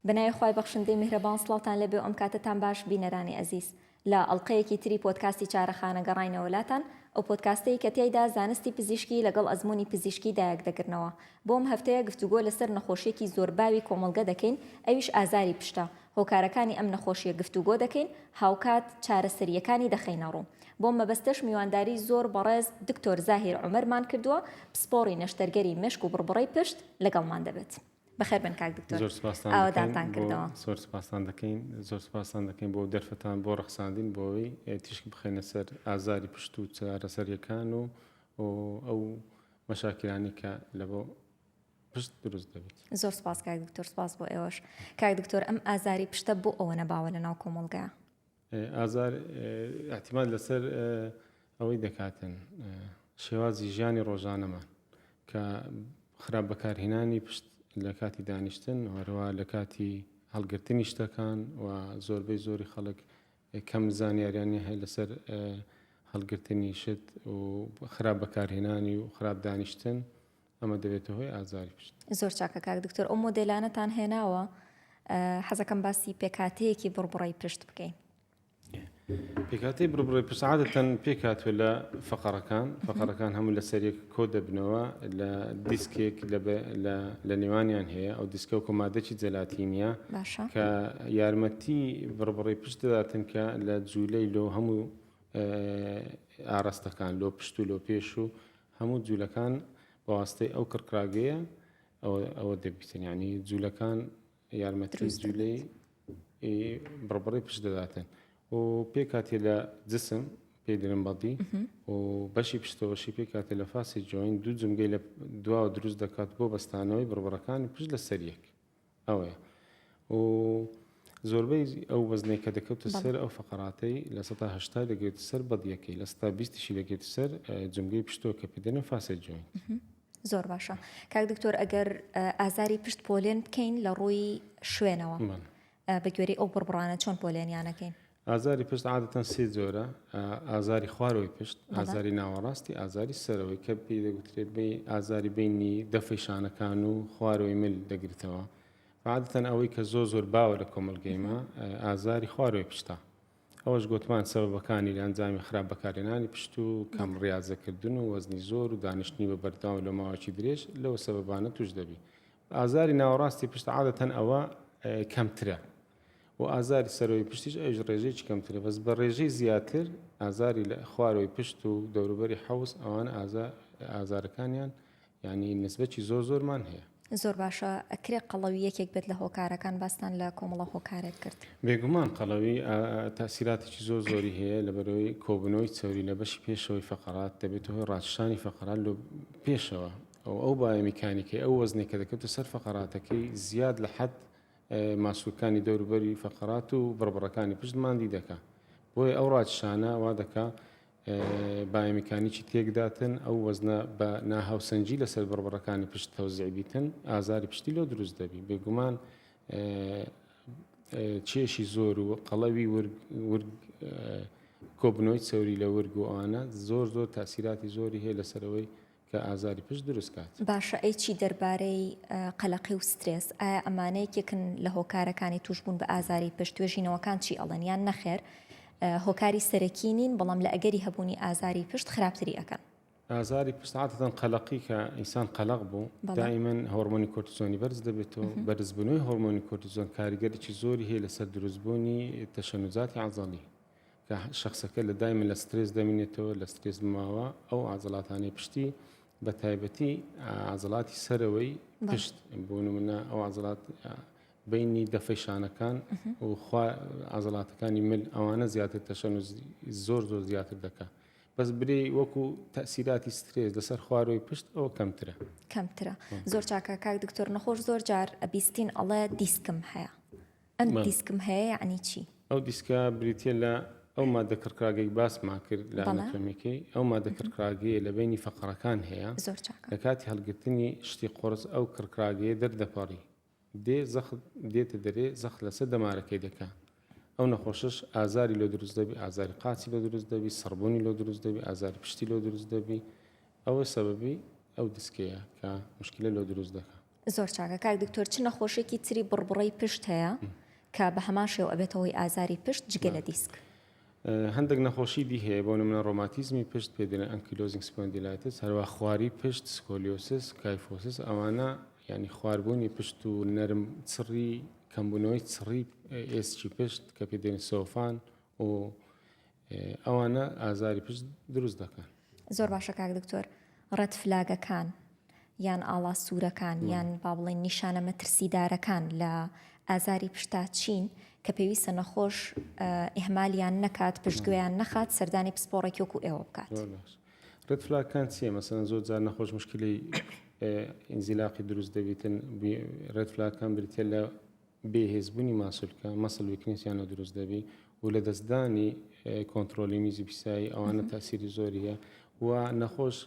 بەناوی خوای بەخشندەی میهرەبان سڵاوتان لێبێ و ئەم کاتەتان باش بینەرانی ئەزیز. لە ئەڵقەیەکی تری پۆدکاستی چارەخانە گەڕاینەوە لاتان، ئەو پۆدکاستەی کە تیایدا زانستی پزیشکی لەگەڵ ئەزموونی پزیشکیدا یەکدەگرنەوە. بۆ ئەم هەفتەیە گفتوگۆ لەسەر نەخۆشییەکی زۆر باوی کۆمەڵگە دەکەین ئەویش ئازاری پشتە، هۆکارەکانی ئەم نەخۆشییە گفتوگۆ دەکەین هاوکات چارەسەرییەکانی دەخەینەڕوو. بۆم مەبەستەش میوانداری زۆر بەڕێز دکتۆر زاهیر عومەرمان کردووە پسپۆڕی نەشتەرگەری مێشک و بڕبڕەی پشت لەگەڵمان دەبێت. بەخێر بن کاک دکتۆر. زۆر سپاستان ئاوەدانتان دەکەین بۆ کردەوە. زۆر سپاستان دەکەین زۆر سپاستان دەکەین بۆ دەرفەتان بۆ ڕەخساندین بۆ ئەوەی تیشک بخەینە سەر ئازاری پشت و چارەسەریەکان و و ئەو مەشاکیلانەی کە لە بۆ پشت دروست دەبێت. زۆر سپاس کاک دکتۆر سپاس بۆ ئێوەش. کاک دکتۆر ئەم ئازاری پشتە بۆ ئەوەنە باوە لە ناو کۆمەڵگا؟ ئازار ئیعتیماد لەسەر ئەوەی دەکاتن شێوازی ژیانی ڕۆژانەمان کە خراپ بەکارهێنانی پشت لە کاتی دانیشتن هەروە لە کاتی هەڵگرتنی شتەکان و زۆربەی زۆری خەڵک کەم زانیاریانی هەیە لەسەر هەڵگرتنی شت و خراپ بەکارهێنانی و خراپ دانیشتن ئەمە دەبێتە هۆی ئازاری پشت. زۆر چاکە کاک دکتۆر ئەو مۆدێلانەتان هێناوە حەزەکەم باسی پێکهاتەیەکی بڕبڕەی پشت بکەین. پێکهاتەی بڕبڕەی پشت عادەتەن پێکهاتووە لە فەقەڕەکان، فەقەڕەکان هەموو لەسەر یەک کۆ دەبنەوە لە دیسکێک لە نێوانیان هەیە ئەو دیسکە وەکو مادەکی جەلاتینیە باشە کە یارمەتی بڕبڕەی پشت دەداتن کە لە جوولەی لۆ هەموو ئاراستەکان لۆ پشت و لۆ پێش و هەموو جوولەکان بە واستەی ئەو کڕکراگەیە ئەوە دەبیتن یعنی جوولەکان یارمەتی جوولەی بڕبڕی پشت دەداتن و پێکاتی لە جسم پێی دەرن بەدی و بەشی پشتەوەشی پێکاتی لە facet joint دوو جمگەی لە دواوە دروست دەکات بۆ بەستانەوەی بڕبڕەکانی پشت لە سەر یەک ئەوەیە و زۆربەی ئەو وەزنەی کە دەکەوتە سەر ئەو فقراتەی 80% دەگەێت سەر بەدیەکەی 20%یشی دەگەێت سەر جمگەی پشتۆ کە پێدەنە facet joint. زۆر باشە کاک دکتۆر ئەگەر ئازاری پشت پۆلێن بکەین لە ڕووی شوێنەوە بە گوێرەی ئەو بڕبڕانە چۆن پۆلێنیانەکەین؟ ئازاری پشت عادەتەن سێ جۆرە، ئازاری خوارەوەی پشت، ئازاری ناوەڕاستی، ئازاری سەرەوەی کە پێی دەگوترێت ئازاری بینی دەفەی شانەکان و خوارەوەی مل دەگرتەوە. عادەتەن ئەوەی کە زۆر زۆر باوە لە کۆمەڵگەی ما ئازاری خوارەوەی پشتە. ئەوەش گوتمان سەبەبەکانی لە ئەنجامی خراپ بەکارهێنانی پشت و کەم ڕیازەکردن و وەزنی زۆر و دانیشتنی بە بەردەوام لە ماوەکی درێژ لەو سەبەبانە توش دەبی. ئازاری ناوەڕاستی پشت عادەتەن ئەوە کەمترە. و ئازاری سەرەوەی پشتیش ئەویش ڕێژەیەکی کەمترە بەس بە ڕێژەی زیاتر ئازاری لە خوارەوەی پشت و دەوروبەری حەوز ئەوان ئازارەکانیان یعنی نسبەکی زۆر زۆرمان هەیە. زۆر باشە ئەکرێ قەڵەوی یەکێک بێت لە هۆکارەکان باستان لە کۆمەڵە هۆکارێک کرد. بێگومان قەڵەوی تاسیراتێکی زۆر زۆری هەیە لەبەرەوەی کۆبوونەوەی چەوری لە بەشی پێشەوەی فەقەرات دەبێتە هۆی ڕاکشانی فەقەرات لۆ پێشەوە ئەو بایۆمیکانیکەی ئەو وەزنێک کە دەکەوتە سەر فەقەراتەکەی زیاد لە حەد ماسولکانی دەوروبەری فەقەرات و بڕبڕەکانی پشت ماندی دەکا بۆیە ئەو ڕاکشانە وا دەکا بایۆمیکانیکی تێکداتن ئەو وەزنە بە ناهاوسەنگی لەسەر بڕبڕەکانی پشت تەوزیع بیتن ئازاری پشتی لۆ دروست دەبی بێگومان کێشی زۆر و قەڵەوی ورگ ورگ کۆبنەوەی چەوری لە ورگ و ئەوانە زۆر زۆر تاسیراتی زۆری هەیە لەسەرەوەی کە ئازاری پشت دروست کات. باشە ئەی چی دەربارەی قەلەقی و سترێس ئایا ئەمانە یەکێکن لە هۆکارەکانی توشبوون بە ئازاری پشت توێژینەوەکان چی ئەڵێن یان نەخێر هۆکاری سەرەکی نین بەڵام لە ئەگەری هەبوونی ئازاری پشت خراپتری ئەکەن؟ ئازاری پشت عادەتەن قەلەقی کە ئینسان قەلەق بوو دائیمەن هۆرمۆنی کۆرتیزۆنی بەرز دەبێتەوە بەرزبوونەوەی هۆرمۆنی کۆرتیزۆن کاریگەریی زۆری هەیە لەسەر دروستبوونی تەشەنوجاتی عەزەڵی کە شەخسەکە لە دایمە لە سترێس دەمینێتەوە لە سترێس ماوە ئەو عەزەڵاتانەی پشتی بە تایبەتی عەزەڵاتی سەرەوەی پشت بۆ نمونە ئەو عەزەڵات بینی دەفەی شانەکان و خوا عەزەڵاتەکانی مل ئەوانە زیاتر تەشەنوج زۆر زۆر زیاتر دەکا بەس برێ وەکو تەسیراتی سترێس لەسەر خوارەوەی پشت ئەوە کەمترە کەمترە زۆر چاکە کاک دکتۆر نەخۆش زۆر جار ئەبیستین ئەڵێ دیسکم هەیە ئەم دیسکم هەیە یەعنی چی؟ ئەو دیسکە بریتیە لە ئەو مادە کڕکراگەی باسمان کرد لە ئەناتۆمیکەی ئەو مادە کڕکراگەیە لە بینی فەقەڕەکان هەیە زۆر چاکە لە کاتی هەڵگرتنی شتی قوڕس ئەو کڕکراگەیە دەردەپەڕی دێ زەخت دێتە دەرێ زەخت لەسەر دەمارەکەی دەکا ئەو نەخۆشەش ئازاری لۆ دروست دەبی ئازاری قاچی لۆ دروست دەبی سڕبوونی لۆ دروست دەبی ئازاری پشتی لۆ دروست دەبی ئەوە سەبەبی ئەو دیسکەیە کە مشکلە لۆ دروست دەکا. زۆر چاکە کاک دکتۆر چ نەخۆشیەکی تری بڕبڕەی پشت هەیە کە بە هەمان شێوە ئەبێتە هۆی ئازاری پشت جگە لە دیسک؟ هەندێک نەخۆشی دی هەیە بۆ نمونە ڕۆماتیزمی پشت پێ دەلێن ankylosing spondylitis هەروە خواری پشت scoliosis kyphosis ئەوانە یعنی خواربوونی پشت و نەرم چڕی کەمبوونەوەی چڕی ئێسکی پشت کە پێ دێن سۆفان و ئەوانە ئازاری پشت دروست دەکەن. زۆر باشە کاک دکتۆر red flag ەکان یان ئاڵا سوورەکان یان با بڵێن نیشانە مەترسیدارەکان لە ئازاری پشتا چین کە پێویستە نەخۆش ئیهمالیان نەکات پشتگوێیان نەخات سەردانی پسپۆڕێکی وەکو ئێوە بکات؟ red flag ەکان چییە؟ مەسەلەن زۆر جار نەخۆش مشکلی ئینزیلاقی دروست دەبیتن red flag ەکان بریتە لە بێهێزبوونی ماسولکە، muscle weakness یان لۆ دروست دەبی و لەدەستدانی کۆنترۆلی میزی پیسایی ئەوانە تاسیری زۆری هەیە و نەخۆش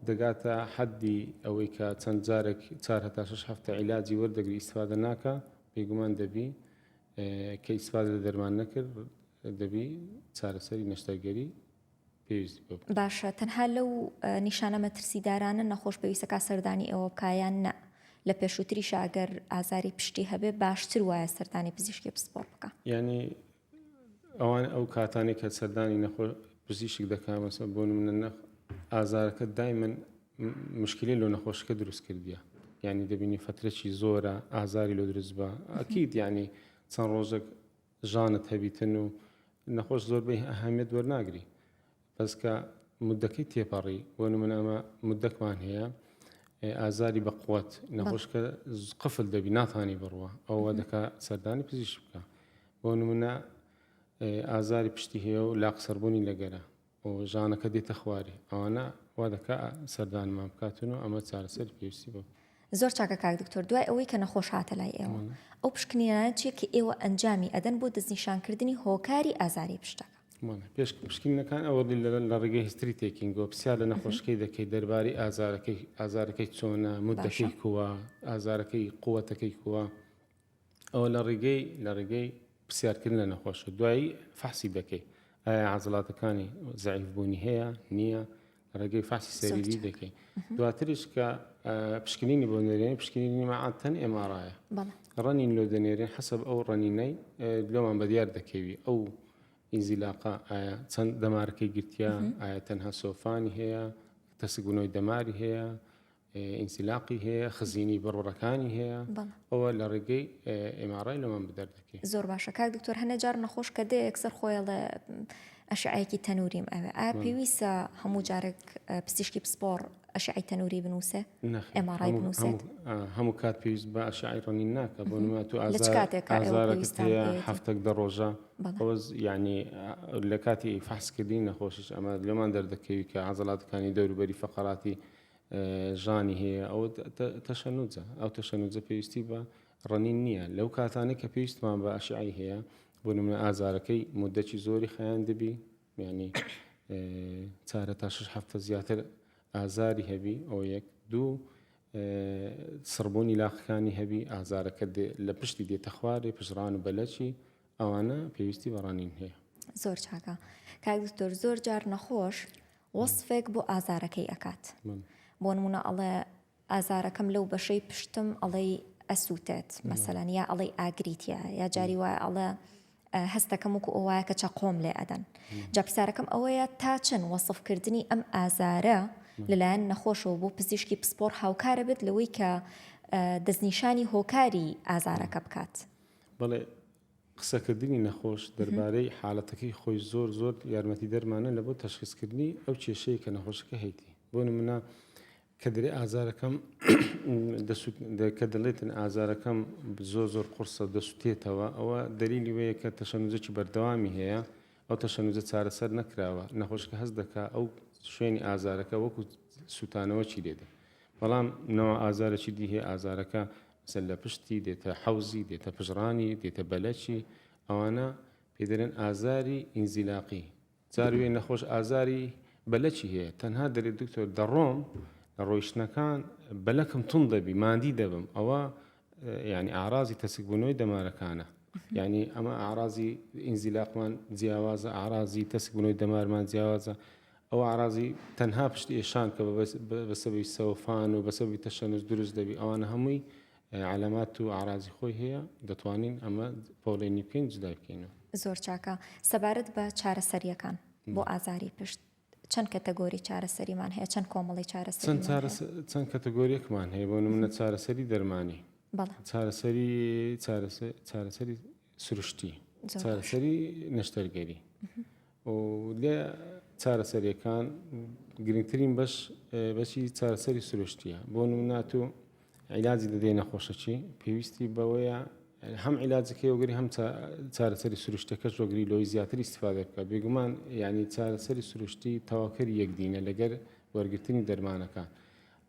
دەگاتە حەدی ئەوەی کە چەند جارێک چار هەتا شش هەفتە عیلاجی وەردەگری ئیسفادە ناکا بێگومان دەبی کە ئیسفادە لە دەرمان نەکرد دەبی چارەسەری نەشتەرگەری پێویستی پێ بکات. باشە تەنها لەو نیشانە مەترسیدارانە نەخۆش پێویستەکا سەردانی ئێوە بکا یان نا لە پێشووتریشا ئەگەر ئازاری پشتی هەبێ باشتر وایە سەردانی پزیشکی پسپۆڕ بکا؟ یانی ئەوان ئەو کاتانەی کە سەردانی نەخۆ پزیشک دەکا مەسە بۆ نمونە ئازارەکە دایمەن مشکلی لۆ نەخۆشەکە دروست کردیە یعنی دەبینی فترەی زۆرە ئازاری لۆ دروست بە ئەکید یعنی چەند ڕۆژێک ژانت هەبیتن و نەخۆش زۆربەی ئەهەمیەت وەرناگری بەس کە مدەکەی تێپەڕی بۆ نمونە ئەمە مدەکمان هەیە ئازاری بە قوت نەخۆش کە قفل دەبی ناتانی بڕوە ئەوە دەکا سەردانی پزیشک بکە بۆ نمونە ئازاری پشتی هەیە و لاقسەربوونی لەگەرە و ژانەکە دێتە خوارێ ئەوانە وا دەکا سەردانمان بکاتن و ئەمە چارەسەری پێویستی بۆ. زۆر چاکە کاک دکتۆر دوای ئەوەی کە نەخۆش هاتە لای ئێوە ئەو پشکنینانە چیە کە ئێوە ئەنجامی ئەدەن بۆ دەستنیشانکردنی هۆکاری ئازاری پشتەکە؟ پێش پشکنینەکان ئەوە لە ڕێگەی history taking ەوە پرسیار لە نەخۆشەکەی دەکەی دەربارەی ئازارەکەی ئازارەکەی چۆنە مدەکەی کووە ئازارەکەی قوتەکەی کووە ئەوە لە ڕێگەی لە ڕێگەی پرسیارکردن لە نەخۆشە دوایی فەحسی دەکەی ئایا عەزڵاتەکانی زەعیف بوونی هەیە نییە لە ڕێگەی فەحسی سەریری دەکەی دواتریش کە پشکنینی بۆ نێرێن پشکنینی مەعادتەن MRI یە ڕەنین لۆ دەنێرێن حەسەب ئەو ڕەنینەی لۆمان بەدیار دەکەوی ئەو ئینزیلاقە ئایا چەند دەمارەکەی گرتیە ئایا تەنها سۆفانی هەیە تەسکبوونەوەی دەماری هەیە ئینزیلاقی هەیە، خزینی بڕبڕەکانی هەیە، ئەوە لە ڕێگەی MRI لەمان بدەر دەکەی. زۆر باشە کاک دکتۆر هەنێ جار نەخۆش کە دێ یەکسەر خۆی ئەڵێ ئەشعەیەکی تەنوریم ئەوێ ئایا پێویستە هەموو جارێک پزیشکی پسپۆڕ ئەشعەی تەنوری بنووسێ MRI بنووسێت؟ هەموو کات پێویست بە ئەشعەی ڕەنین ناکە بۆ نمونە تۆ ئازارەکەت هەیە هەفتەک دە ڕۆژە ئەوە یعنی لە کاتی فەحسکردنی نەخۆشیش ئەمە لەمان دەردەکەوی کە عەزەلاتەکانی دەوروبەری فەقەراتی ژانی هەیە ئەوە تەشەنوجە ئەو تەشەنوجە پێویستی بە ڕەنین نییە لەو کاتانەی کە پێویستمان بە ئەشعی هەیە بۆ نمونە ئازارەکەی مدەکی زۆری خیان دەبی ینی چارە تا شش هەفتە زیاتر ئازاری هەبی ئەو یەک دوو سڕبوونی لاقەکانی هەبی ئازارەکە لە پشتی دێتە خوارێ پژڕان و بەلەکی ئەوانە پێویستی بە ڕەنین هەیە. زۆر چاکە کاک دکتۆر زۆر جار نەخۆش وەسفێک بۆ ئازارەکەی ئەکات بۆ نمونە ئەڵێ ئازارەکەم لەو بەشەی پشتم ئەڵێی ئەسووتێت مەسەلەن یا ئەڵێی ئاگری تیا یا جاری وایە ئەڵێ هەستەکەم وەکو ئەو وایە کە چەقۆم لێ ئەدەن جا پرسیارەکەم ئەوەیە تا چەند وەسفکردنی ئەم ئازارە لەلایەن نەخۆشەوە بۆ پزیشکی پسپۆڕ هاوکارە بێت لەوەی کە دەستنیشانی هۆکاری ئازارەکە بکات؟ بەڵێ قسەکردنی نەخۆش دەربارەی حالەتەکەی خۆی زۆر زۆر یارمەتیدەرمانە لە بۆ تەشخیسکردنی ئەو کێشەیە کە نەخۆشەکە هەیتی بۆ نمونە کە دەرێ ئازارەکەم کە دەڵێتن ئازارەکەم زۆر زۆر قورسە دەسوتێتەوە ئەوە دەلیلی وەیە کە تەشەنوجێکی بەردەوامی هەیە ئەو تەشەنوجە چارەسەر نەکراوە نەخۆشەکە هەست دەکا ئەو شوێنی ئازارەکە وەکو سوتانەوەکی لێدێ بەڵام نەوە ئازارێکی دی هەیە ئازارەکە مەسەلەن لە پشتی دێتە حەوزی دێتە پژڕانی دێتە بەلەکی ئەوانە پێی دەرێن ئازاری ئینزیلاقی جار وێ نەخۆش ئازاری بەلەکی هەیە تەنها دەرێت دکتۆر دەڕۆم لە ڕۆیشتنەکان بەلەکم توند دەبی ماندی دەبم ئەوە یعنی ئارازی تەسکبوونەوەی دەمارەکانە یعنی ئەمە ئارازی ئینزیلاقمان جیاوازە ئارازی تەسکبوونەوەی دەمارمان جیاوازە. ئەو ئەعرازی تەنها پشت ئێشان کە بەسەبەبی سەوفان و بەسەبەبی تەشەنوج دروست دەبی ئەوانە هەمووی عەلامات و ئەعرازی خۆی هەیە دەتوانین ئەمە پۆڵێنی بکەین جدای بکەینەوە. زۆر چاکە. سەبارەت بە چارەسەرییەکان بۆ ئازاری پشت چەند کەتەگۆری چارەسەریمان هەیە چەند کۆمەڵی چارەسەریمان هەیە؟ چەند کەتەگۆریەکمان هەیە بۆ نمونە چارەسەری دەرمانی چارەسەری چارەسەری سروشتی چارەسەری نەشتەرگەری و لێ چارەسەریەکان گرنگترین بەش بەشی چارەسەری سروشتیە بۆ نمونات و عیلاجی دەدەی نەخۆشەکی پێویستی بەوەیە هەم عیلاجەکەی وەگری هەم چارەسەری سروشتەکەش وەگری لۆی زیاتر ئیسیفادە بکە بێگومان یعنی چارەسەری سروشتی تەواکەری یەکدینە لەگەر وەرگرتنی دەرمانەکان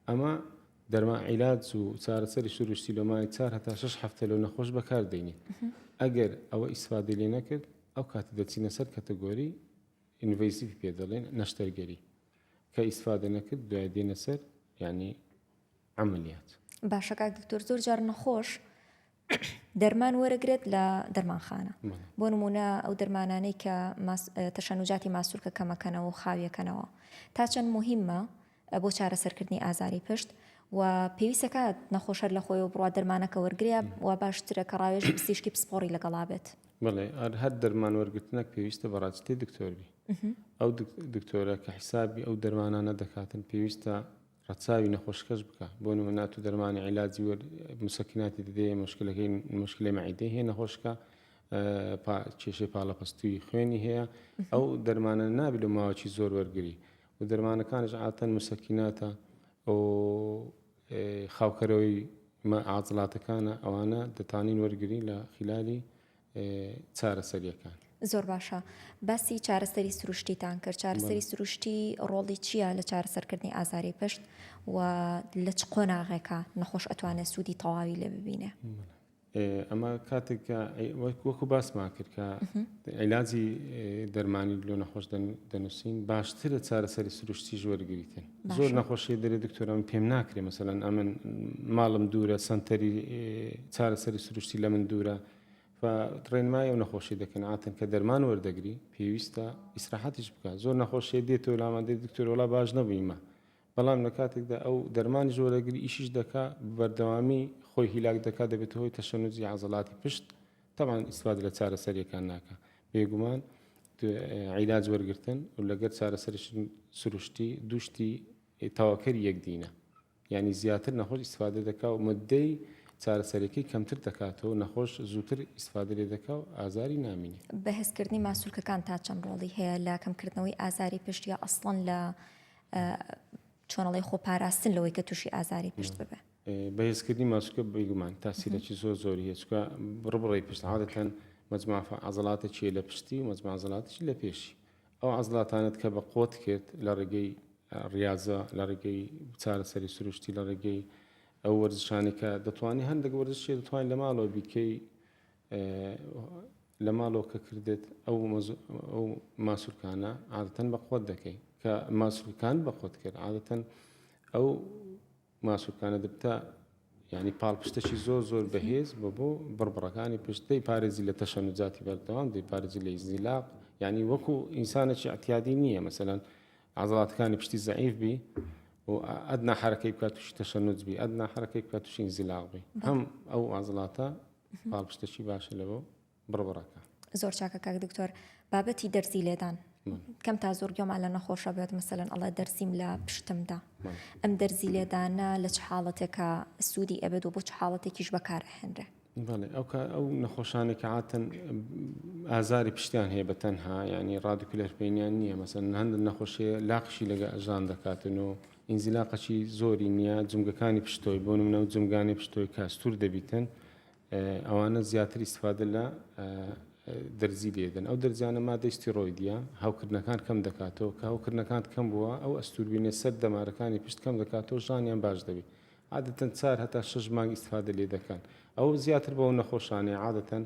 ئەمە دەرمان عیلاج و چارەسەری سروشتی لۆمای چار هەتا شش هەفتە لۆ نەخۆش بەکار دێنیت ئەگەر ئەوە ئیسفادەی لێ نەکرد ئەو کاتە دەچینە سەر کەتەگۆری invasive پێ دەڵێن نەشتەرگەری کە ئیسفادە نەکرد دوای دێنە سەر یعنی عملیات. باشە کاک دکتۆر زۆر جار نەخۆش دەرمان وەرەگرێت لە دەرمانخانە بۆ نمونە ئەو دەرمانانەی کە تەشەنوجاتی ماسولکە کەمەکەنەوە و خاویەکەنەوە تا چەند مهمە بۆ چارەسەرکردنی ئازاری پشت و پێویستەکات نەخۆشەر لە خۆی و بڕوا دەرمانەکە وەرگێ و باشترە کە ڕاوێژی پزیشکی پسپۆڕی لەگەڵا بێت. بەڵێ هەر دەرمان وەرگرتنەک پێویستە بە ڕاچتەی دکتۆر بی ئەو دکتۆرە کە حیسابی ئەو دەرمانانە دەکاتن پێویستە ڕەچاوی نەخۆشەکەش بکە بۆ نمونە تو دەرمانی عیلاجی وەر مسەکیناتی دەدەیە مشکلەکەی مشکلەی مەعیدەی هەیە نەخۆشەکە کێشەی پاڵەپەستوی خوێنی هەیە ئەو دەرمانە نابی لە ماوەی زۆر وەرگری و دەرمانەکانش عاتەن مسەکیناتە ئەو خاوکەرەوەی عازڵاتەکانە ئەوانە دەتانین وەرگری لە خلالی چارەسەریەکان. زۆر باشە باسی چارەسەری سروشتیتان کرد چارەسەری سروشتی ڕۆڵی چییە لە چارەسەرکردنی ئازاری پشت و لە چ قۆناغێکە نەخۆش ئەتوانێت سوودی تەواوی لێ ببینێ؟ ئەمە کاتێک کە وەکو باسمان کرد کە عیلاجی دەرمانی لۆ نەخۆش دەنووسین باشترە چارەسەری سروشتیش وەرگریتن زۆر نەخۆشی دەرێ دکتۆر ئەمن پێم ناکرێ مەسەلەن ئەمن ماڵم دوورە سەنتەری چارەسەری سروشتی لە من دوورە ڕێنمای ئەو نەخۆشی دەکەن عاتن کە دەرمان وەردەگری پێویستە ئیسراحەتیش بکە زۆر نەخۆشیە دێتەوە لامان دێت دکتۆر وڵا باش نەبوویمە بەڵام لە کاتێکدا ئەو دەرمانیش وەرەگری ئیشیش دەکا بەردەوامی خۆی هیلاک دەکات دەبێتە هۆی تەشەنوجی عەزەڵاتی پشت تەبعەن ئیسفادە لە چارەسەریەکان ناکا بێگومان عیلاج وەرگتن و لەگەر چارەسەری سروشتی دوشتی تەواکەری یەک دینە یعنی زیاتر نەخۆش ئیسفادە دەکا و مدەی چارەسەرەکەی کەمتر دەکاتەوە نەخۆش زووتر ئیسفادە لێ دەکا و ئازاری نامینێ. بەهێزکردنی ماسولکەکان تا چەند ڕۆڵی هەیە لە کەمکردنەوەی ئازاری پشت یا ئەسڵەن لە چۆنەڵی خۆپاراستن لەوەی کە تووشی ئازاری پشت ببێ؟ بەهێزکردنی ماسولکە بێگومان تاسیرێکی زۆر زۆری هەیە چونکە بڕبڕەی پشت عادەتەن مەجموعە عەزەڵاتێکی لە پشتی و مەجموعە عەزەڵاتێکی لە پێشی ئەو عەزڵاتانت کە بە قوت کرد لە ڕێگەی ڕیازە لە ڕێگەی چارەسەری سروشتی لە ڕێگەی ئەو وەرزشانی کە دەتوانانی هەندێک وەرزشی دەتوانین لە ماڵەوە بیکەی لە ماڵەوە کە کردت ئەو ئەو ماسولکانە عادەتەن بە قوت دەکەی کە ماسولکان بە قوت کرد عادەتەن ئەو ماسولکانە دەبتە یعنی پاڵپشتەکی زۆر زۆر بەهێز بە بۆ بڕبڕەکانی پشت دەی پارێزی لە تەشەنوجاتی بەردەوام دەی پارێزی لە ئینزیلاق یعنی وەکو ئینسانێکی اعتیادی نییە مەسەلەن عەزڵاتەکانی پشتی زەعیف بی و ئەدنا حرەکەی بکات تووشی تەشەنوج بی ئەدنا حرەکەی بکات تووشی ئینزیلاق بی هەم ئەو عەزڵاتە پاڵپشتەکی باشە لە بۆ بڕبڕەکە. زۆر چاکە کاک دکتۆر بابەتی دەرزی لێدان کەم تا زۆر گوێمان لە نەخۆشە بێت مەسەلەن ئەڵێ دەرزیم لە پشتمدا ئەم دەرزی لێدانە لە چ حاڵەتێکە سوودی ئەبێت و بۆ چ حاڵەتێکیش بەکار ئەهێنرێ؟ بەڵێ ئەو ئەو نەخۆشانی کە عاتەن ئازاری پشتیان هەیە بە تەنها یعنی radicular pain یان نییە مەسەن هەندە نەخۆشیە لاقشی لەگە ئەژان دەکاتن و ئینزیلاقەکی زۆری نییە جمگەکانی پشتۆی بۆ نمونە و جمگانی پشتۆی کاستور دەبیتن ئەوانە زیاتر ئیسفادە لە دەرزی لێدەن ئەو دەرزیانە مادەی ستیرۆیدیە هەوکردنەکان کەم دەکاتەوە کە هەوکردنەکان کەم بووە ئەو ئەستوربینە سەر دەمارەکانی پشت کەم دەکاتەوە ژانیان باش دەبی عادەتەن چار هەتا شەش مانگ ئیسفادە لێ دەکەن ئەو زیاتر بەو نەخۆشانەیە عادەتەن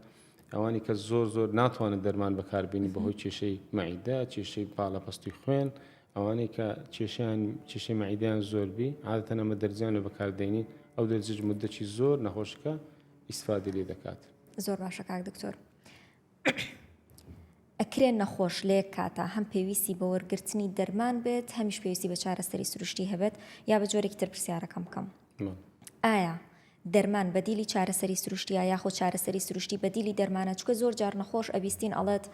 ئەوانی کە زۆر زۆر ناتوانن دەرمان بەکاربیێنی بەهۆی کێشەی مەعیدە کێشەی پاڵەپەستی خوێن ئەوانەی کە کێشیان کێشەی مەعیدەیان زۆر بی عادەتەن ئەمە دەرزیان بەکاردێنین ئەو دەرزیش مدەکی زۆر نەخۆشەکە ئیسفادە لێ دەکات. زۆر باشە کاک دکتۆر. ئەکرێ نەخۆش لە یەک کاتا هەم پێویستی بە وەرگرتنی دەرمان بێت هەمیش پێویستی بە چارەسەری سروشتی هەبێت یا بە جۆرێکی تر پرسیارەکەم بکەم ئایا دەرمان بەدیلی چارەسەری سروشتیە یاخۆ چارەسەری سروشتی بەدیلی دەرمانە چکە زۆر جار نەخۆش ئەبیستین ئەڵێت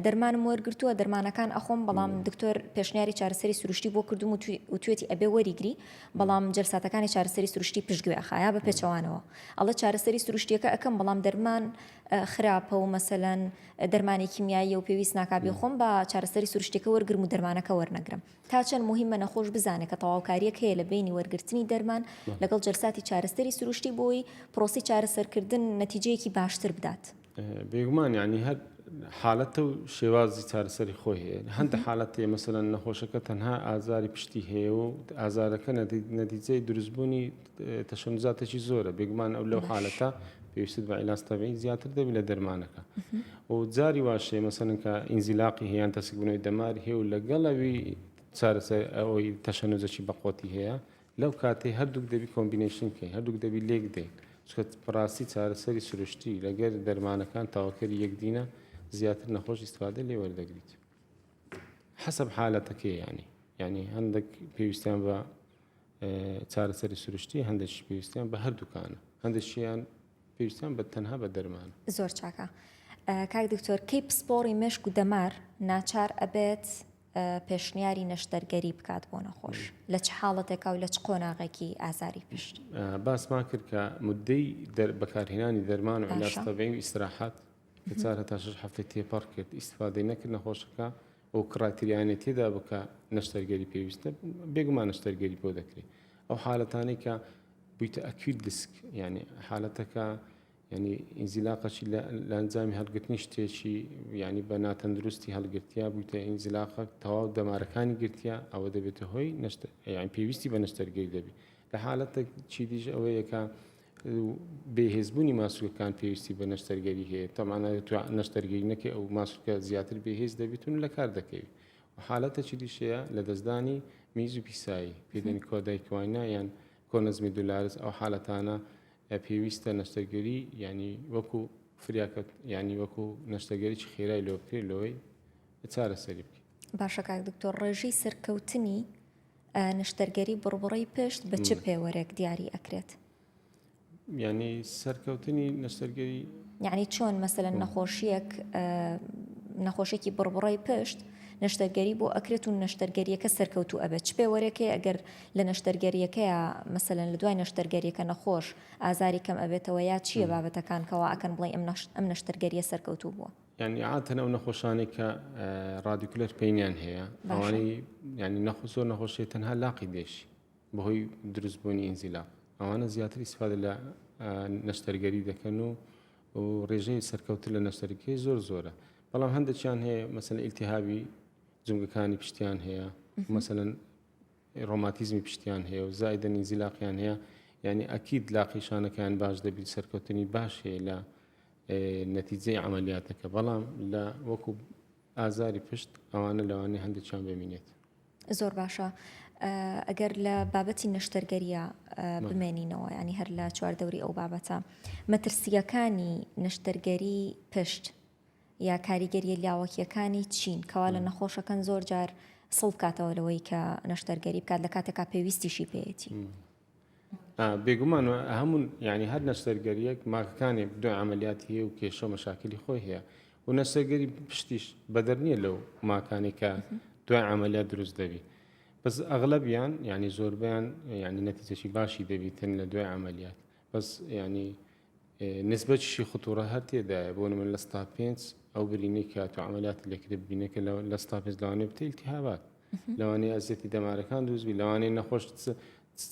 دەرمانم وەرگرتووە دەرمانەکان ئەخۆم بەڵام دکتۆر پێشنیاری چارەسەری سروشتی بۆ کردوم و وتوێتی ئەبێ وەریگری بەڵام جەلساتەکانی چارەسەری سروشتی پشتگوێ ئەخا یا بە پێچەوانەوە ئەڵێ چارەسەری سروشتیەکە ئەکەم بەڵام دەرمان خراپە و مەسەلەن دەرمانی کیمیاییە و پێویست ناکا بیخۆم با چارەسەری سروشتیەکە وەرگرم و دەرمانەکە وەرنەگرم. تا چەند موهیمە نەخۆش بزانێت کە تەواوکاریەک هەیە لە بەینی وەرگرتنی دەرمان لەگەڵ جەلساتی چارەسەری سروشتی بۆی پرۆسەی چارەسەرکردن نەتیجەیەکی باشتر بدات؟ بێگومان یانی هەر حالەتە و شێوازی چارەسەری خۆی هەیە هەندە حالەت هەیە مەسەلەن نەخۆشەکە تەنها ئازاری پشتی هەیە و ئازارەکە نەتیجەی دروستبوونی تەشەنوزاتێکی زۆرە بێگومان ئەو لەو حالەتە پێویستت بە عیلاج تەبیعی زیاتر دەبی لە دەرمانەکە و جاری واشەیە مەسەلەن کە ئینزیلاقی هەیە یان تەسکبوونەوەی دەمار هەیە و لەگەڵەوی چارەسەر ئەوەی تەشەنوزەکی بەقوەتی هەیە لەو کاتەی هەردووک دەبی combination کەی هەردووک دەبی لێک دەین چونکە بەڕاستی چارەسەری سروشتی لەگەر دەرمانەکان تەواوکەری یەکدینە زیاتر نەخۆش ئیستفادە لێ وەردەگریت حەسەب حالەتەکەی ینی ینی هەندێک پێویستیان بە چارەسەری سروشتی هەندێکی پێویستیان بە هەردووکانە هەندێکیان پێویستیان بە تەنها بە دەرمانە. زۆر چاکە کاک دکتۆر کەی پسپۆڕی مێشک و دەمار ناچار ئەبێت پێشنیاری نەشتەرگەری بکات بۆ نەخۆش لە چ حاڵەتێکا و لە چ قۆناغێکی ئازاری پشت؟ باسمان کرد کە مدەی بەکارهێنانی دەرمان و علاج طبیعی و ئیسراحەت کە چار هەتا شەش هەفتەی تێپەڕ کرد ئیستفادەی نەکرد نەخۆشەکە ئەو criteria نەی تێدا بوو کە نەشتەرگەری پێویستە بێگومان نەشتەرگەری بۆ دەکرێت ئەو حالەتانەی کە بوویتە acute disc یعنی حالەتەکە یعنی ئینزیلاقەکی لە ئەنجامی هەڵگرتنی شتێکی یعنی بە ناتەندروستی هەڵگرتیا بوویتە ئینزیلاقە تەواو دەمارەکانی گرتیا ئەوە دەبێتە هۆی نەشت یعنی پێویستی بە نەشتەرگەری دەبی لە حالەتە چی دیش ئەوەیە کە بێهێزبوونی ماسولکەکان پێویستی بە نەشتەرگەری هەیە تەبعەن نەشتەرگەری نەکەی ئەو ماسولکە زیاتر بێهێز دەبیت و لە کار دەکەوی و حالەتەکی دیش هەیە لەدەستدانی میز و پیسایی پێدەنی cauda equina یان conus medullaris ئەو حالەتانە پێویستە نەشتەرگەری ینی وەکو فریاکەت ینی وەکو نەشتەرگەریی خێرای لۆ بکرێت لەوەی چارەسەری بکەیت. باشە کاک دکتۆر ڕێژەی سەرکەوتنی نەشتەرگەری بڕبڕەی پشت بە چ پێوەرێک دیاری ئەکرێت؟ یعنی سەرکەوتنی نەشتەرگەری یعنی چۆن مەسەلەن نەخۆشیەک نەخۆشێکی بڕبڕەی پشت نەشتەرگەری بۆ ئەکرێت و نەشتەرگەریەکە سەرکەوتوو ئەبێت چ پێوەرێکەیە ئەگەر لە نەشتەرگەریەکەیە مەسەلەن لە دوای نەشتەرگەریەکە نەخۆش ئازاری کەم ئەبێتەوە یا چییە بابەتەکان کەوا ئەکەن بڵێ ئەم نەشتەرگەریە سەرکەوتوو بووە؟ یانی عادەتەن ئەو نەخۆشانەی کە radicular pain یان هەیە ئەوانەی ینی نەخۆ زۆر نەخۆشی تەنها لاقی دێشی بەهۆی دروستبوونی ئینزیلاق ئەوانە زیاتر ئیسفادە لە نەشتەرگەری دەکەن و و ڕێژەی سەرکەوتن لە نەشتەرگەری زۆر زۆرە بەڵام هەندێکیان هەیە مەسەن ئیلتیهابی جومگەکانی پشتیان هەیە مەسەن ڕۆماتیزمی پشتیان هەیە و زایدەن ئینزیلاقیان هەیە یعنی ئەکید لاقی شانەکەیان باش دەبیت سەرکەوتنی باش هەیە لە نەتیجەی عەمەلیاتەکە بەڵام لە وەکو ئازاری پشت ئەوانە لەوانەیە هەندێکیان بمینێت. زۆر باشە ئەگەر لە بابەتی نەشتەرگەریە بمێنینەوە ینی هەر لە چواردەوری ئەو بابەتە مەترسیەکانی نەشتەرگەری پشت یا کاریگەریە لاوەکیەکانی چین کەوا لە نەخۆشەکەن زۆر جار سڵ بکاتەوە لەوەی کە نەشتەرگەری بکات لە کاتێکا پێویستیشی پێیەتی. بێگومان هەموو یعنی هەر نەشتەرگەریەک ماکەکانی دوای عملیاتی هەیە و کێشە و مەشاکلی خۆی هەیە و نەشتەرگەری پشتیش بەدەر نییە لەو ماکانی کە دوای عملیات دروست دەبی بەس ئەغلبیان یعنی زۆربیان یعنی نەتیجەشی باشی دەبیتن لە دوای عملیات بەس یعنی نسبەتیشی خطورە هەر تێدایە بۆ نمونە لە ستا پێنج ئەو برینەی کە تۆ عملیاتی لێکرێت برینەکە لە ستا پێنج لەوانەیە بتە ئیلتیهابات لەوانەیە ئەزیەتی دەمارەکان دروست بی لەوانەیە نەخۆش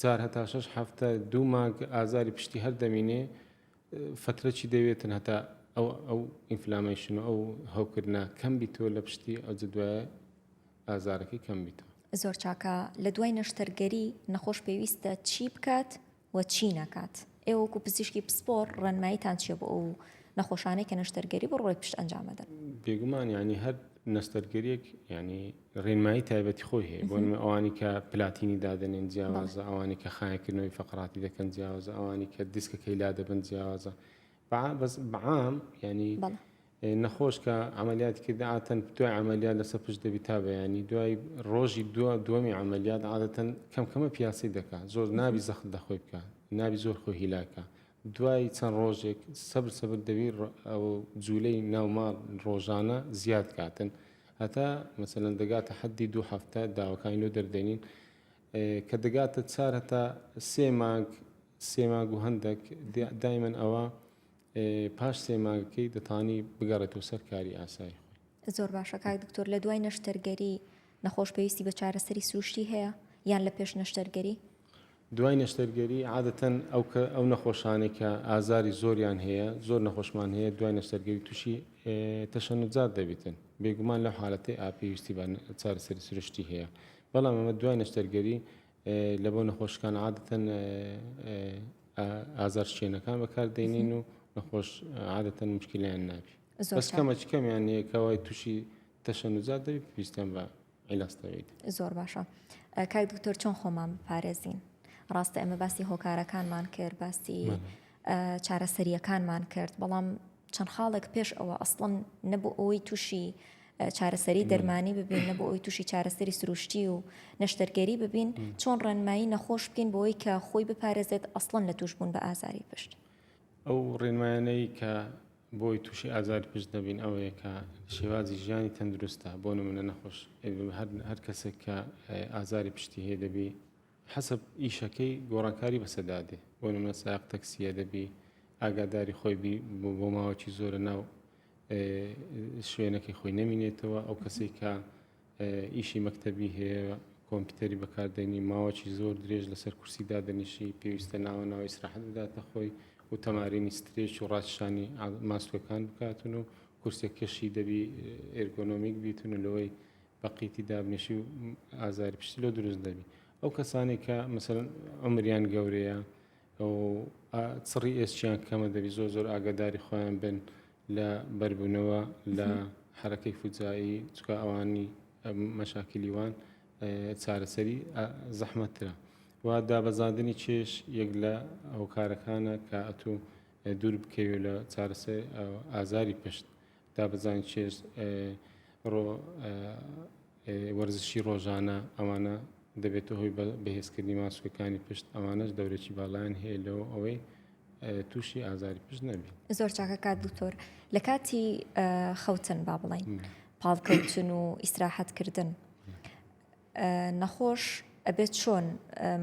چار هەتا شەش هەفتە دوو مانگ ئازاری پشتی هەر دەمینێ فترەی دەوێتن هەتا ئەو ئەو inflammation و ئەو هەوکردە کەم بیتەوە لە پشتی ئەو دوایە ئازارەکەی کەم بیتەوە. زۆر چاکە لە دوای نەشتەرگەری نەخۆش پێویستە چی بکات و چی نەکات؟ ئێوە وەکو پزیشکی پسپۆڕ ڕێنماییتان چییە بۆ ئەو نەخۆشانەی کە نەشتەرگەری بڕبڕەی پشت ئەنجام ئەدەن؟ بێگومان یانی هەر نەشتەرگەریەک یانی ڕێنمایی تایبەتی خۆی هەیە بۆ نمونە ئەوانی کە پلاتینی دادەنێن جیاوازە ئەوانی کە خایەکردنەوەی فەقراتی دەکەن جیاوازە ئەوانی کە دیسکەکەی لادەبن جیاوازە بەس بەعام یانی بەڵێ. نەخۆش کە عەمەلیاتی کرد عادەتەن دوای عەمەلیات لەسەر پشت دەبی تا بەیانی دوای ڕۆژی دو دووەمی عەمەلیات عادەتەن کەم کەمە پیاسەی دەکا زۆر نابی زەخت لە خۆی بکا نابی زۆر خۆی هیلاکە دوای چەند ڕۆژێک سەبر سەبر دەبی ئەو جوولەی ناو ماڵ ڕۆژانە زیاد کاتن هەتا مەسەلەن دەگاتە حەدی دوو هەفتە داوەکانی لۆ دەردێنین کە دەگاتە چار هەتا سێ مانگ سێ مانگ و هەندێک دایمەن ئەوە پاش سێ مانگەکەی دەتانی بگەڕێتەوە سەر کاری ئاسایی خۆی. زۆر باشە کاک دکتۆر لە دوای نەشتەرگەری نەخۆش پێویستی بە چارەسەری سروشتی هەیە یان لە پێش نەشتەرگەری؟ دوای نەشتەرگەری عادەتەن ئەو کە ئەو نەخۆشانەی کە ئازاری زۆریان هەیە زۆر نەخۆشمان هەیە دوای نەشتەرگەری تووشی تەشەنوجات دەبیتن بێگومان لەو حالەتەی ئا پێویستی بە چارەسەری سروشتی هەیە بەڵام ئەمە دوای نەشتەرگەری لە بۆ نەخۆشەکان عادەتەن ئازار شکێنەکان بەکار دێنین و نەخۆش عادەتەن مشکلیان نابی بەس کەمە چ کەمیان هەیە کەوای تووشی تەشەنوجات دەبی پێویستیان بە عیلاج دەبێت. زۆر باشە کاک دکتۆر چۆن خۆمان بپارێزین ڕاستە ئێمە باسی هۆکارەکانمان کرد باسی چارەسەریەکانمان کرد بەڵام چەند خاڵێک پێش ئەوە ئەسڵەن نەبوو ئەوەی تووشی چارەسەری دەرمانی ببین نەبوو ئەوی تووشی چارەسەری سروشتی و نەشتەرگەری ببین چۆن ڕێنمایی نەخۆش بکەین بۆی کە خۆی بپارێزێت ئەسڵەن لە تووشبوون بە ئازاری پشت. ئەو ڕێنمایانەی کە بۆی تووشی ئازاری پشت نەبین ئەوەیە کە شێوازی ژیانی تەندروستە بۆ نمونە نەخۆش هەر کەسێک کە ئازاری پشتی هەیە دەبی حەسەب ئیشەکەی گۆڕانکاری بەسەردا دێ بۆ نمونە سایەق تەکسیە دەبی ئاگاداری خۆی بی بۆ ماوەکی زۆرە ناو شوێنەکەی خۆی نەمینێتەوە ئەو کەسێک کە ئیشی مەکتەبی هەیە کۆمپیوتەری بەکاردێنی ماوەکی زۆر درێژ لەسەر کورسی دادەنیشی پێویستە ناوە ناوە ئیسراحەت بداتە خۆی و تەمارینی stretch و ڕاکشانی ماسولکەکان بکاتن و کورسەکەشی دەبی ergonomic بیتن و لەوەی بە قیتی دابنیشی و ئازاری پشتی لۆ دروست دەبی ئەو کەسانێک کە مەسەلەن عمریان گەورەیە ئەو چڕی ئێسکیان کەمە دەبی زۆر زۆر ئاگاداری خۆیان بن لە بەربوونەوە لە حرەکەی فوجایی چکە ئەوانی مەشاکلی وان چارەسەری زەحمەتترە و دابەزاندنی کێش یەک لە هۆکارەکانە کە ئەتوو دوور بکەوێت لە چارەسەر ئازاری پشت دابەزانی چێژ ڕۆ وەرزشی ڕۆژانە ئەوانە دەبێتە هۆی بەهێزکردنی ماسولکەکانی پشت ئەوانەش دەورێکی باڵایان هەیە لەوە ئەوەی تووشی ئازاری پشت نەبی. زۆر چاکە کاک دکتۆر لە کاتی خەوتن با بڵین پاڵکەوتن و ئیسراحەت کردن نەخۆش ئەبێت چۆن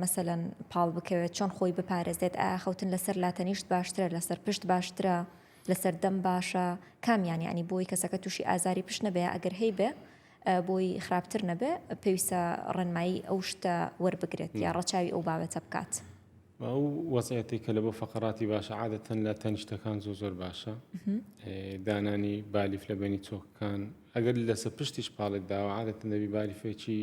مەسەلەن پاڵ بکەوێت چۆن خۆی بپارێزێت ئایا خەوتن لەسەر لاتەنیشت باشترە لەسەر پشت باشترە لەسەر دەم باشە کامیان یعنی بۆی کەسەکە تووشی ئازاری پشت نەبێ ئەگەر هەیبێ بۆی خراپتر نەبێ پێویستە ڕێنمایی ئەو شتە وەربگرێت یا ڕەچاوی ئەو بابەتە بکات. ئەو وەزعیەتەی کە لە بۆ فەقەراتی باشە عادەتەن لە تەنیشتەکان زۆر زۆر باشە دانانی بالیف لە بەینی چۆکەکان ئەگەر لەسە پشتیش پاڵت داوە عادەتەن دەبی بالیفێکی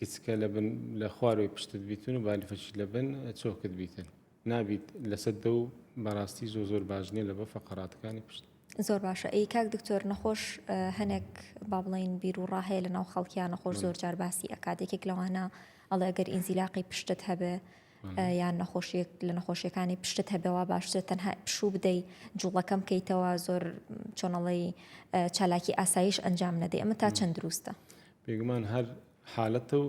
گچکە لە بن لە خوارەوەی پشتت بیتن و بالیفەکی لە بن چۆکت بیتن نابیت لەسەر دە و بەڕاستی زۆر زۆر باش نییە لە بۆ فەقەراتەکانی پشت. زۆر باشە ئەی کاک دکتۆر نەخۆش هەنێک با بڵین بیر و ڕا هەیە لە ناو خەڵکیان نەخۆش زۆر جار باسی ئەکات یەکێک لەوانە ئەڵێ ئەگەر ئینزیلاقی پشتت هەبێ یان نەخۆشیەک لە نەخۆشیەکانی پشتت هەبێەوە باشترە تەنها پشوو بدەی جوڵەکەم کەیتەوە زۆر چۆنەڵی چالاکی ئاسایش ئەنجام نەدەی ئەمە تا چەند دروستە؟ بێگومان هەر حالەتە و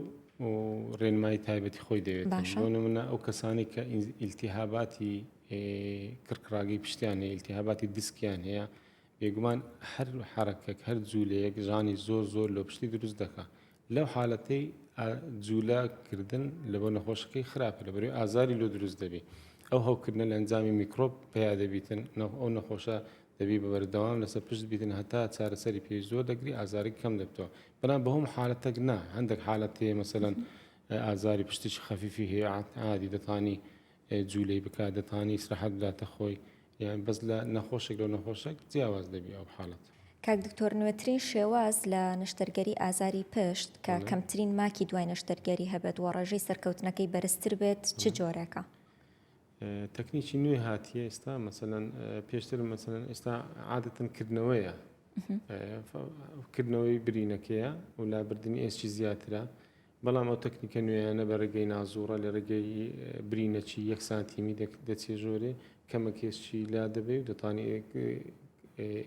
ڕێنمایی تایبەتی خۆی دەوێت بۆ نمونە ئەو کەسانی کە ئیلتیهاباتی کڕکڕاگەی پشتیان هەیە ئیلتیهاباتی دیسکیان هەیە بێگومان هەر حرەکەک هەر جوولەیەک ژانی زۆر زۆر لۆ پشتی دروست دەکا لەو حالەتەی جوولە کردن لە بۆ نەخۆشەکەی خراپە لە بەرەوەی ئازاری لۆ دروست دەبی ئەو هەوکردنە لە ئەنجامی میکرۆب پیا دەبیتن ئەو نەخۆشە دەبی بە بەردەوام لەسەر پشت بیتن هەتا چارەسەری پێویست زۆر دەگری ئازاری کەم دەبتەوە بەڵام بەهۆم حالەتەک نا هەندێک حالەت هەیە مەسەلەن ئازاری پشتێکی خەفیفی هەیە عادی دەتانی جوولەی بکات دەتانی ئیسراحەت بداتە خۆی یان بەس لە نەخۆشێک لەو نەخۆشێک جیاواز دەبی ئەو حاڵەت. کاک دکتۆر نوێترین شێواز لە نەشتەرگەری ئازاری پشت کە کەمترین ماکی دوای نەشتەرگەری هەبێت و ڕێژەی سەرکەوتنەکەی بەرزتر بێت چ جۆرێکە؟ تەکنیکی نوێ هاتیە ئێستا مەسەلەن پێشتر مەسەلەن ئێستا عادەتەن کردنەوەیە کردنەوەی برینەکەیە و لابردنی ئێسکی زیاترە بەڵام ئەو تەکنیکە نوێیانە بە ڕێگەی نازوڕە لە ڕێگەی برینەکی یەک سانتیمی دەچێ ژۆرێ کەمە کێشی لا دەبێ و دەتوانانی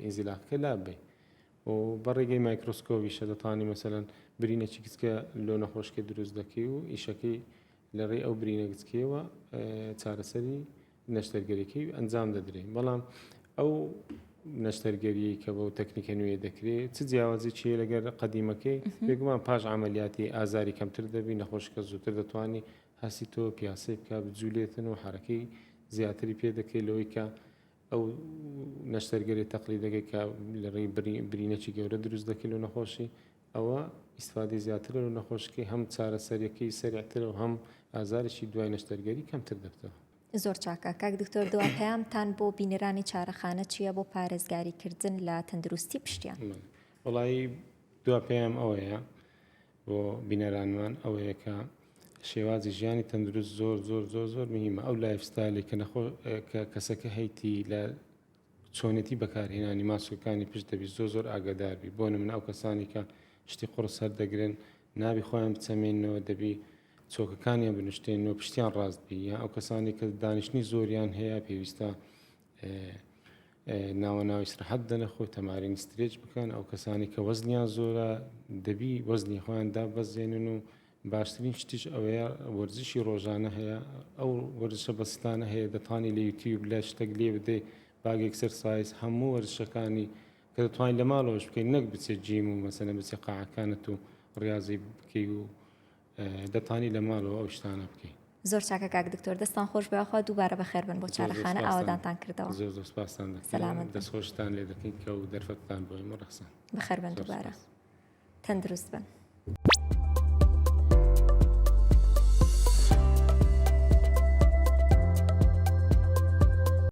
ئینزیلاقەکە لاببەی. و بە ڕێگەی مایکرۆسکۆبیشە دەتوانی مەسەلەن برینێکی گچکە لۆ نەخۆشکە دروست دەکەی و ئیشەکەی لە ڕێی ئەو برینە گچکەیەوە چارەسەری نەشتەرگەریەکەی ئەنجام دەدرێ بەڵام ئەو نەشتەرگەریەی کە بەو تەکنیکە نوێ دەکرێت چ جیاوازی چیە لەگەر قەدیمەکەی بێگومان پاش عملیاتی ئازاری کەمتر دەبی نەخۆشکە زووتر دەتوانی هەستی تۆ پیاسەی بکە بجولێتن و حرەکەی زیاتری پێ دەکرێت لەوەی کە ئەو نەشتەرگەری تەقلیدەکەی کە لە ڕێی برینێکی گەورە دروست دەکرێت لە نەخۆشی ئەوە ئیسفادەی زیاترە لە نەخۆشەکەی هەم چارەسەریەکەی سەریعترە و هەم ئازارێکی دوای نەشتەرگەری کەمتر دەبتەوە. زۆر چاکە کاک دکتۆر دوا پەیامتان بۆ بینەرانی چارەخانە چییە بۆ پارێزگاری کردن لە تەندروستی پشتیان؟ وەڵایی دوا پەیام ئەوەیە بۆ بینەرانمان ئەوەیە کە شێوازی ژیانی تەندروست زۆر زۆر زۆر زۆر مهمە ئەو lifestyle ی کە نەخۆ کە کەسەکە هەیتی لە چۆنێتی بەکارهێنانی ماسولکانی پشت دەبی زۆر زۆر ئاگادار بی بۆ نمونە ئەو کەسانی کە شتی قوڕس هەردەگرن نابی خۆیان بچەمێنەوە دەبی چۆکەکانیان بنوشتێنەوە پشتیان ڕاست بی یان ئەو کەسانی کە دانیشتنی زۆریان هەیە پێویستە ناوە ناوی سرحەت بدەنە خۆی تەمارین stretch بکەن ئەو کەسانی کە وەزنیان زۆرە دەبی وەزنی خۆیان دابەزێنن و باشترین شتیش ئەوەیە وەرزشی ڕۆژانە هەیە ئەو وەرزشە بەسیتانە هەیە دەتوانی لە یوتیوب لە شتێک لێ بدەی bag exercise هەموو وەرزشەکانی کە دەتوانین لە ماڵەوەش بکەین نەک بچێت gym و مەسەلەن بچێت قاعەکانت و ڕاضی بکەی و دەتوانی لە ماڵەوە ئەو شتانە بکەی. زۆر چاکە کاک دکتۆر دەستان خۆش بێ یاخوا دووبارە بەخێر بن بۆ چارەخانە ئاوەدانتان کردەوە. زۆر زۆر سپاستان دەکەین. سەلامەت بن. دەستخۆشتان لێ دەکەین کە و دەرفەتتان بۆ ئێمە ڕەخساند. بەخێر بن دووبارە. تەندروست بن.